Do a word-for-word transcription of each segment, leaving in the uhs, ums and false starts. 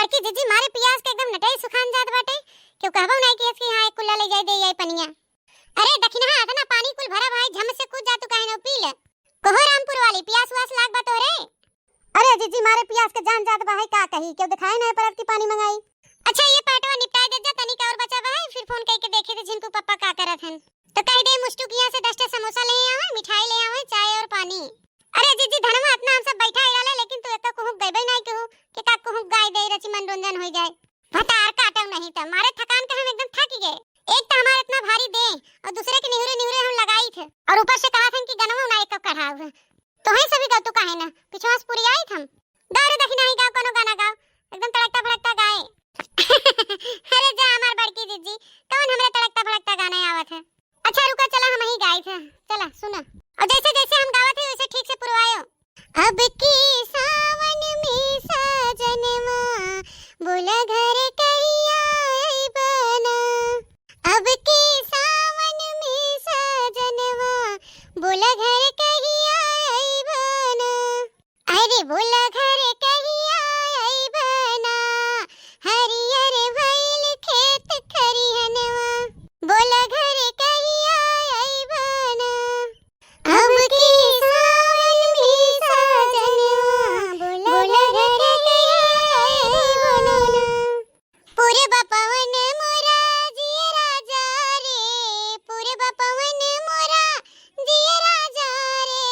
कि जिज्जी मारे पियास के एकदम नटई सुखान जात बाटे, केहू कहबो नाई कि इसके यहाँ एक कुल्ला ले जाए दे आई पनिया। अरे दखिनहा, अतना पानी कुल भरा भाई, झम से कूद जा तू, काहे न पी ले। कहो रामपुर वाली, पियास उआस लाग बा तोरे? अरे जिज्जी मारे पियास के जान जात बा है, का कही, केहू दिखाई नहीं परत कि पानी मंगाई। अच्छा ये पाटवा निपटाए दे जा, तनिक और बचा बा है, फिर फोन करके देखे थे झिनकू पप्पा का करत हन। तो कह दे मुस्टुकिया से दस ठे समोसा ले आवे, मिठाई ले आवे, चाय और पानी। अरे जिज्जी धनवा अतना हम सब बैठा ही रहले, लेकिन तू एक कुहुक गइबे नहीं केहू, के का कुहुक गाय दे रची मनोरंजन हो जाए। भतार काटो नहीं त मारे थकान के हम एकदम थक गए। एक त हमार इतना भारी दे और दूसरे के निहुरे निहुरे हम लगाई थे और ऊपर से कहा थे कि गनवा ना एक कढ़ाऊ है। तो है सभी गलतू काहे ना पिछवा से पूरी आई थम। गाओ रे दखिना ही गाओ कोनो गाना गाओ, एकदम तड़कता भड़कता गाए। अरे जा हमार बड़की जिज्जी, कौन हमरे तड़कता भड़कता गाना आवत है? अच्छा रुका, चला हम ही गाई थे, चला सुना। और जैसे जैसे हम गावत है वैसे ठीक से पुरवायो। अब की सावन में सजनवा बोला घर कहिया अइबना। अब की सावन में सजनवा बोला घर कहिया अइबना। अरे बोला घर कहिया अइबना, हरियर भइल खेत खरिहनवा। बोला घर कहिया अइबना, अब की सावन में सजनवा, बोला घर कहिया अइबना। पूरब पवन मोरा जियरा जा रे, पूरब पवन मोरा जियरा जा रे।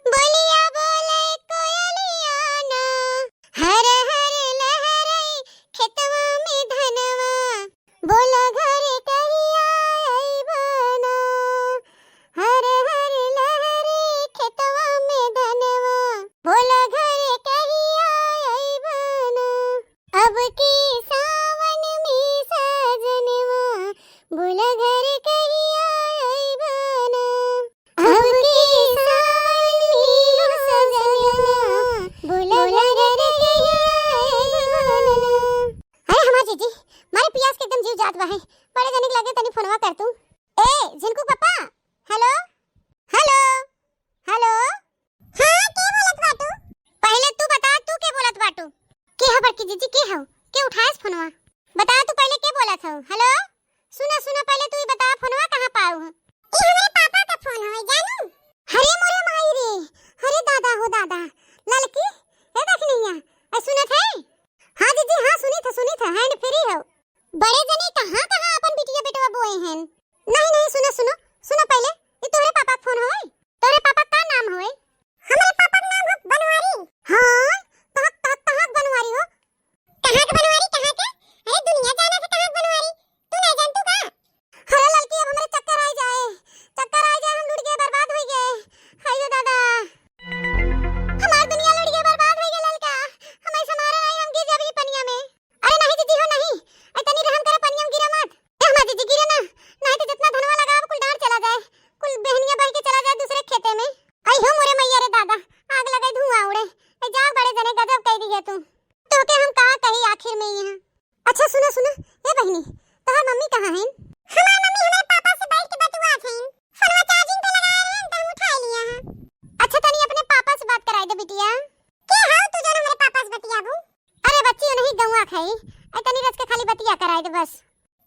बोलिया बोले कोयलिया ना, हर हर लहरई खेतवा में धनवा। बोला घर कहिया अइबना, हर हर लहरई खेतवा में धनवा। बोला घर कहिया अइबना। अब की सावन में सजनवा, बोला घर कहिया अइबना। अब की सावन में सजनवा, बोला घर कहिया अइबना। अरे हमार जीजी, मारे पियास के एकदम जीव जात बा है। बड़े जने के लगे तनी फोनवा कर तू। ए, झिनकू पापा, हेलो, हेलो, हेलो। हाँ, के बोलत बाटू? पहिले तू बता, तू के बोलत बाटू? के हो बड़की जीजी, के हो? के उठायस फोनवा? बता तू पहिले के बोलत हो? हेलो, सुना, सुना, पहिले तू ई बता, फोनवा कहाँ पाऊ हो? ई हमरे पापा का फोन होय, जानू। अरे मोरे माई रे, अरे दादा हो दादा, ललकी, ए देख नैया, ए सुनत है? हाँ जीजी, हाँ सुनित है, सुनित है, hand free हो। बड़े जने कहाँ कहाँ अपन बिटिया बेटवा बोए हैं। नहीं नहीं, सुनो सुनो, सुनो पहिले, ई तोहरे पापा के फोन होए? तोहरे पापा का नाम होए? हमरे पापा के नाम हो बनवारी। हाँ, कहाँ कहाँ कहाँ के बनवारी हो? कहाँ के बनवारी, कहाँ के? अरे दुनिया जाना थे कहाँ के बनवारी, तू नहीं जानतू का? अरे ललकी, अब हमरे चक्कर आई जाए, चक्कर आई जाए, हम लुट गए, बर्बाद हो गए। हायो दादा, हमार दुनिया लुट गए, बर्बाद हो गए ललका, हम ऐसा मारे नहीं, हम गिर जाबी पनिया में। अरे नहीं जीजी हो नहीं, ऐ तनी रहम करे, पनिया में गिरा मत। ए हमार जीजी गिरे ना, नहीं तो जितना धनवा लगाव कुल डांड चला जाए, कुल बहनिया बह के चला जाए दूसरे खेते में। आई हो मोरे मैया रे दादा, आग लगे धुआं उड़े। ए जाओ बड़े जने, गजब कह दिए तू। तोहके हम का कही आखिर में यहाँ। अच्छा सुनो सुनो, ए बहनी, तोहार मम्मी कहाँ हैं? हमार मम्मी हमारे पापा से बैठ के बतुआत हैं। फोनवा चार्जिंग पे लगाए रहे हैं तो हम उठा लिया हैं। अच्छा तनी अपने पापा से बात कराई दे बिटिया। के हो तू जौन हमरे पापा से बतियाबू? अरे बच्ची, उन्हीं गौवा खाई। ए तनी रच के खाली बतिया कराई दे बस।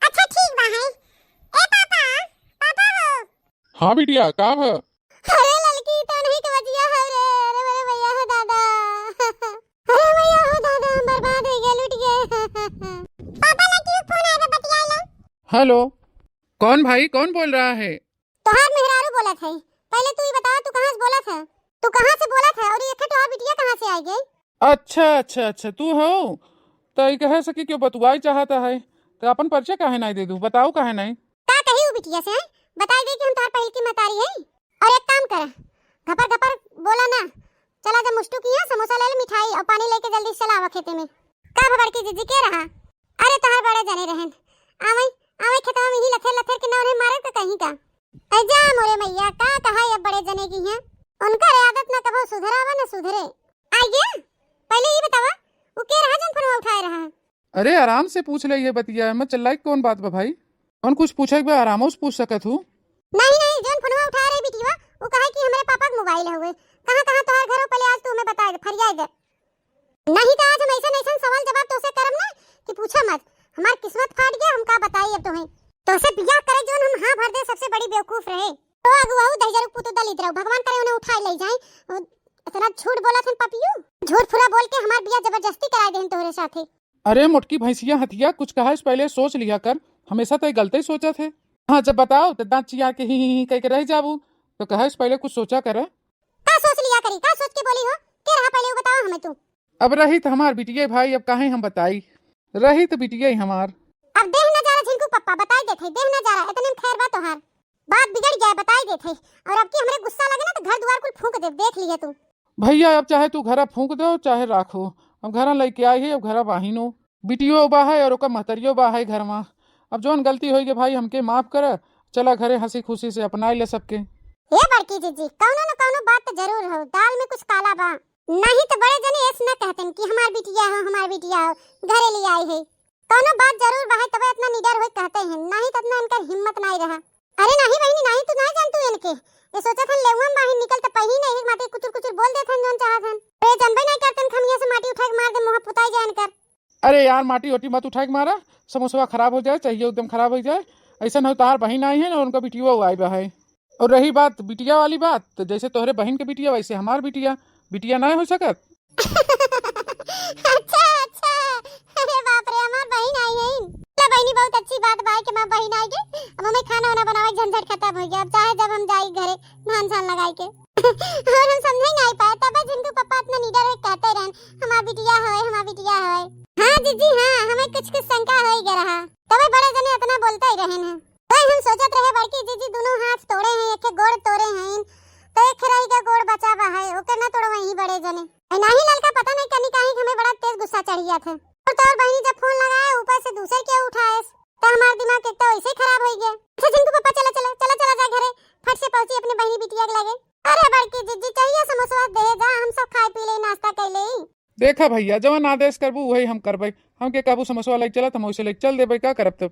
अच्छा ठीक बा है। ए पापा, पापा हो। हाँ बिटिया, का भ? अरे ललकी, तो नहीं के बचिया हो रे। अरे मेरे भैया हो दादा। अरे भैया हो दादा, हम बर्बाद हो गए, लुट गए। पापा लकी फोन आए बा, बतिया लो। हेलो, कौन भाई, कौन बोल रहा है? तोहार मेहरारू बोलत है। पहले तू ही बता, तू कहाँ से बोलत है? तू कहाँ से बोलत है और ये तोहार बिटिया कहाँ से आई गई? अच्छा, अच्छा, अच्छा, तू हो? त ई कहे से कि क्यों बतुआई चाहता है, त अपन परिचय काहे नहीं दे दू, बताओ काहे नहीं? का कही उ बिटिया से, हैं? बताई दे कि हम तोहार पहिल की महतारी है। और एक काम कर, घपर घपर बोला ना, चला जा मुस्टू किहाँ समोसा ले ले, मिठाई और पानी लेके जल्दी से चला आवा खेते में। का भबड़की जीजी के रहा? अरे तोहार बड़े जने रहन, आवई, आवई खेतवा में ही लथेर लथेर के नौरे मारे तो कहीं का। ऐ जा मोरे मैया, का कहा ये बड़े जने की हैं? उनकर आदत न कभो सुधरावा न सुधरे। आइए, पहले ये बतावा, वो के रहा जौन फोनवा उठाए रहा? अरे आराम से पूछ ले ये बतिया, मत चिल्लाई, कौन बात बा भाई? कौन कुछ पूछे के बा, आरामो से पूछ सकत हूँ। नहीं, नहीं, जौन फोनवा उठाए रहे बिटिया, वो कहे कि हमरे पापा के मोबाइल हवे। कहाँ, कहाँ तोहार घर हो, पहले आज तू हमें बताए दे, फरियाए दे। नहीं तो आज हम ऐसन, ऐसन सवाल जवाब तोसे करब ना, निपटाए देहन तोहरे साथे। अरे मोटकी भैंसिया हथिया, कुछ कहे से पहले सोच लिया कर, हमेशा तो गलते सोचत है। हाँ, जब बताओ तो दांत चिया के ही, ही, ही कह के रह जाबू, तो कहे से पहले कुछ सोचा कर। का सोच लिया करी, का सोच के बोली हो? के रहा पहले वो बताओ हमें तू। अब रही तो हमार बिटिया भाई, अब काहे हम बताई, रही तो बिटिया ही हमार। अब देह न जा रहा झिनकू पप्पा, बताई देत है, देह न जा रहा, इतने में खैर बा तोहार। बात बिगड़ गया, बताई देत है। और अब की हमरे गुस्सा लगे ना तो घर दुआर कुल फूंक दे, देख लिए तू। भैया, अब चाहे तू घरा फूंक दो, चाहे राखो, अब घरा लइके आई है, अब घरा बाहिनो। बिटियो बा है और ओकर महतरियो बा है घर मा। अब जौन गलती होई गई भाई, हमके माफ कर, चला घरे हंसी खुशी से अपनाई ले सबके। ए बड़की जीजी, कौनो न कौनो बात तो जरूर हो, दाल में कुछ काला बा। नहीं तो बड़े जने ऐस न कहते कि हमार बिटिया हो, हमार बिटिया हो, घरे ले आई है। कौनो बात जरूर बा है, तबे इतना निडर होई कहते हैं, नहीं तो इतना इनकर हिम्मत नहीं रहा। अरे नहीं बहिनी, नहीं तू नहीं जानतू इनके। ये सोचत हन लेउआ में बाहिन निकल त पही नहीं, एक माटी कुचुर कुचुर बोल देत हन जौन चाहत हन। अरे जानबे नहीं करतन, खमिया से माटी उठा के मार दे, मुँह पुताई जाए इनकर। अरे यार, माटी ओटी मत उठा के मारा, समोसवा खराब हो जाए, चाहिए एकदम खराब हो जाए। ऐसा नहीं, तोहार बहिन आई है ना, उनका बिटिया आई बा है। और रही बात बिटिया वाली बात, तो जैसे तोहरे बहिन के बिटिया वैसे हमार बिटिया, बिटिया नहीं हो सकत। अच्छा, अच्छा। अरे बाप रे, हमार बहिन आई है। चला बहिनी, बहुत अच्छी बात बा कि हमार बहिन आई गई। अब हमें खाना वाना बनावे के झंझट खत्म हो गया। अब चाहे जब हम जाई घरे धान छान लगाई के। और हम समझे नहीं पाए, तब झिनकू पापा इतना निडर होके कहते रहन, "हमार बिटिया होए, हमार बिटिया होए।" हाँ जीजी, हाँ, हमें कुछ कुछ शंका हो ही गया रहा, तबे बड़े जने इतना बोलते ही रहन है। तो हम सोचत रहे बड़की जीजी दोनों हाथ तोड़े हैं, एक गोड़ तोड़े हैं, तो एक रही का गोड़ बचा बा है, ओकर ना तोड़ो वहीं बड़े जने। ऐ नाही ललका, पता नहीं कनी काहे कि हमें बड़ा तेज गुस्सा चढ़ गया था। और तोर बहिनी जब फोन लगाए, ऊपर से दूसर के उठाए, तो हमार दिमाग एक तो वैसे ही खराब हो गया। अच्छा झिनकू पापा, चला, चला, चला, चला जा घरे, फट से पहुंची अपने बहिनी बिटिया के लगे। अरे बड़की जीजी, चाहिए समोसवा दे जा, हम सब खाए पी ले, नाश्ता कर ले। देखा भैया, जवन आदेश करबू वही हम करबे। हमके कहबू समोसवा लेके चला, त हम वैसे लेके चल देबे, का करब तब?